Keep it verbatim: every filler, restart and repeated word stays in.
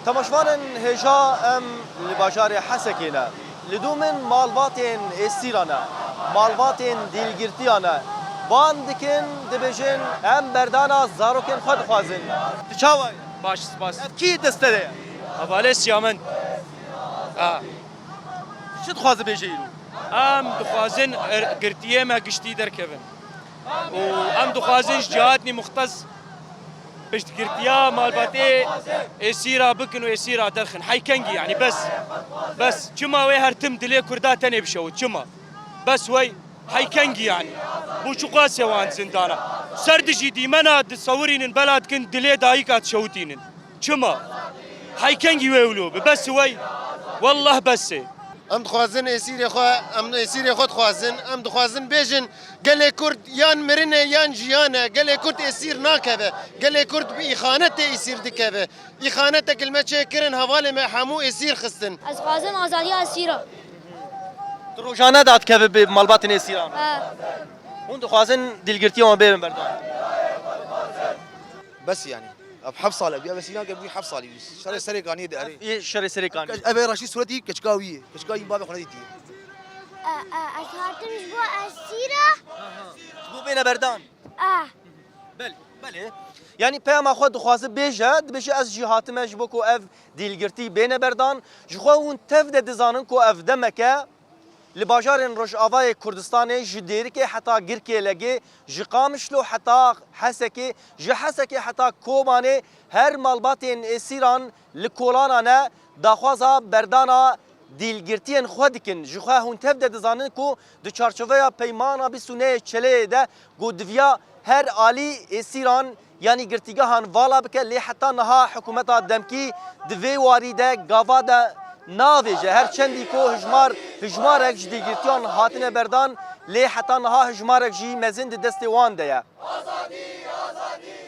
Temaşvanên hêja, em li bajarê Hesekê ne. Li dû min malbatên êsîra ne, malbatên dîlgirtiya ne. Ban dikin, dibêjin, em berdana zarokên xwe dixwazin. Tu çawa yî? Baş, spas. Ev kî deste de ye? Hevalê Siyamin. Ha. Çi dixwaze bêje îro? Em dixwazin er-, girtiyê me giştî derkevin. Û em dixwazin ji cihatnî muxtes piştgirtiya malbatê êsîra bikin û êsîra derxin. Hey kengî, yanî bes. Bes. Çima wê her tim dilê Kurda tenê bişewit? Çima? Bes wey. Hey kengî, yanî. Bû çi qasê wan zindana? Ser dijî dîmena disewirînin, bela dikin dilê dayika dişewitînin. Çima? Hey kengî wê wilo bi. Bes wey. Wallah bes e. Em dixwazin êsîrê xwe, em êsîrê xwe dixwazin. Em dixwazin bêjin, gelê Kurd yan mirin e yan jiyan e. Gelê Kurd êsîr nakeve. Gelê Kurd bi îxanetê êsîr dikeve. Îxanetek li me çêkirin, hevalê me hemû êsîr xistin. Ez dixwazim azadiya esîra. Tu rojane dadikeve bi malbatên êsîran? He. Hûn dixwazin dîlgirtiya wan bêrin berdan? Bes yanî. Ev heft sal e, ev esîran ke bûyî heft salî bî. Şerê Serêkaniyê de erê. Yê şerê Serêkaniyê. Ev ê raştî suretî keçika wî ye. Keçika wî bavê xwe nedîtiye. E, e, ez hatim ji bo esîra. Ji bo bêne berdan. Ah. Belê, belê. Yanî peyama xwe dixwaze bêje, dibêje ez jî hatime ji bo ku ev dîlgirtî bêne berdan. Ji xwe hûn tev de dizanin ku ev demeke li bajarên Rojavayê Kurdistanê ji Dêrikê heta Girkêlegê, ji Qamişlo heta Hesekê, ji Hesekê heta Kobanê her malbatên êsîran li kolana ne daxwaza berdana dîlgirtiyên xwe dikin. Ji xwe hûn tev de dizanin ku di çarçoveya peymana bîst û nehê Çeleyê de ku diviya her alî êsîran yanî girtîgehan vala bike, lê heta niha hikûmeta demkî di vê warî de gava de navêje. Her çendî ku hijmar, hijmarek ji dîlgirtiyan hatine berdan, lê heta niha hijmarek jî mezin di destê wan de ye. Azadî, azadî,